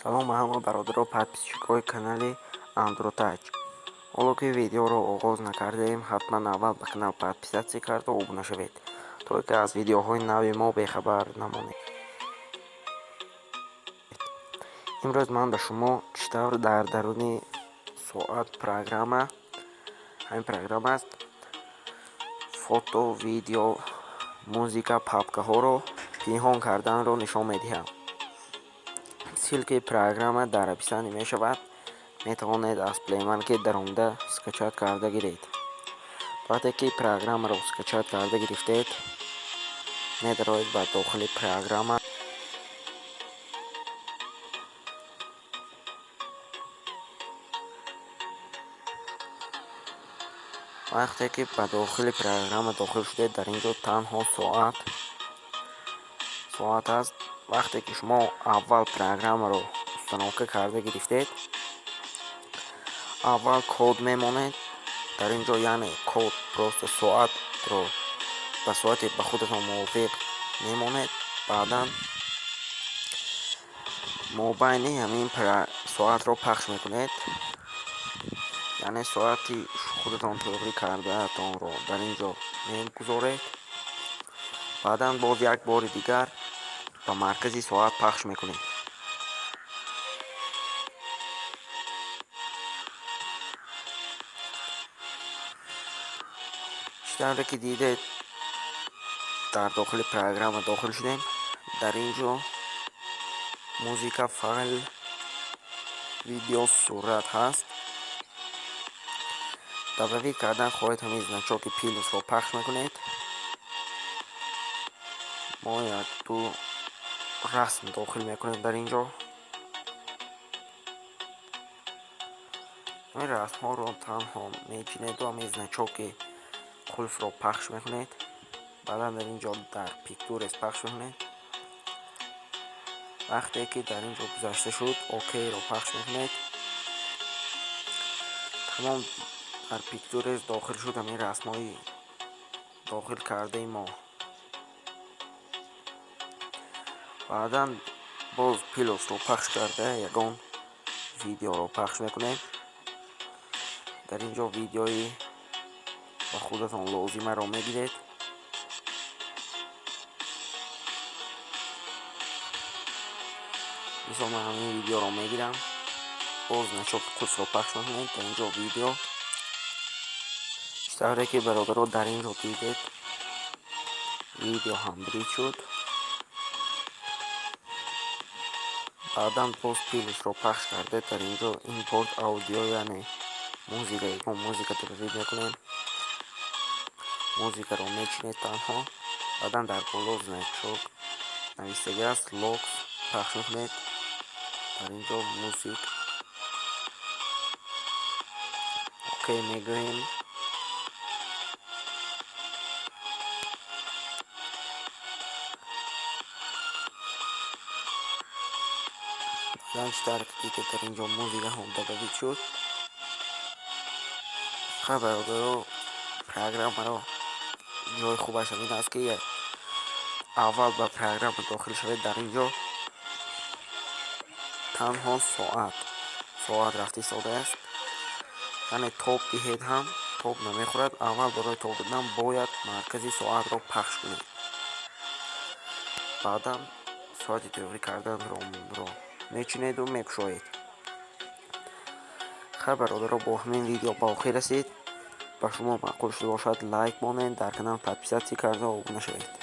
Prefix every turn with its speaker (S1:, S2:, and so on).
S1: Салом ба ҳама бародаро, подписчикҳои канали Андротач. Ҳоло ки видеоро оғоз накардаем, ҳатман аввал ба канал подписаться карда обуна шавед, то ки аз видеоҳои нави мо бехабар намонед. Имрӯз ман ба шумо чӣ тавр дар даруни соат программа, ҳамин программа аст, фото, видео, музыка, папкаҳоро пинҳон карданро нишон медиҳам. Ссылкаи программа дар описание мешавад. Метавонед аз Play Market даромада скачать карда гиред. Вақте ки программаро скачать карда гирифтед, медароед ба дохили программа. Вақте ки ба дохили программа дохил шудед, дар ин ҷо танҳо соат аст. Вақте ки шумо аввал программаро установка карда гирифтед, аввал код мемонед дар ин ҷо, яъне код, просто соатро ба соати ба худатон мувофиқ мемонед. Баъдан мобайни ҳамин соатро пахш мекунед, яъне соати худатон тӯғрӣ кардаатонро дар ин ҷо мегузоред. Баъдан боз як бори дигар ба маркази соат пахш мекунед. Чӣ тавре ки дидед, дар дохили программа дохил шудем. Дар ин ҷо музыка, файл, видео, сурат ҳаст. Добавить кардан хоҳед, ҳамин значоки плюсро пахш мекунед. Мо як ду расм дохил мекунем дар ин ҷо. Ҳамин расмҳоро танҳо мечинеду ҳамин значоки қулфро пахш мекунед. Баъдан дар ин ҷо дар Pictures пахш мекунед. Вақте ки дар ин ҷо гузашта шуд, окейро пахш мекунед. Тамом, дар Pictures дохил шуд ҳамин расмҳои дохил кардаи мо. Баъдан боз плюсро пахш карда ягон видеоро пахш мекунем. Дар ин ҷо видеои ба худатон лозимаро мегиред. Мисол, ман ҳамин видеоро мегирам. Боз значоки қулфро пахш мекунед. Дар ин ҷо видео. Чӣ тавре ки, бародаро, дар ин ҷо дидед, видео ҳам брид шуд. Баъдан боз плюсро пахш карда дар ин ҷо импорт аудио, яъне музыка, ягон музыка добавить мекунем. Музыкаро мечинед танҳо. Баъдан дар боло значок навистагӣ аст, локс пахш мекунед. Дар ин ҷо music, окей мегӯем. Баъдан чӣ тавре ки дидед, дар ин ҷо музыка ҳам добавить шуд. Хай, бародаро, программаро ҷои хубаш ҳамин аст, ки аввал ба программа дохил шавед. Дар ин ҷо танҳо соат рафта истодааст, яъне тоб диҳед ҳам тоб намехӯрад. Аввал барои тоб додан бояд маркази соатро пахш кунед. Баъдан соати тӯғрӣ карданро мечинеду мекушоед. Хай, бародаро, бо ҳамин видео ба охир расид. Ба шумо маъқул шуда бошад, лайк монед, дар канал подписаться карда обуна шавед.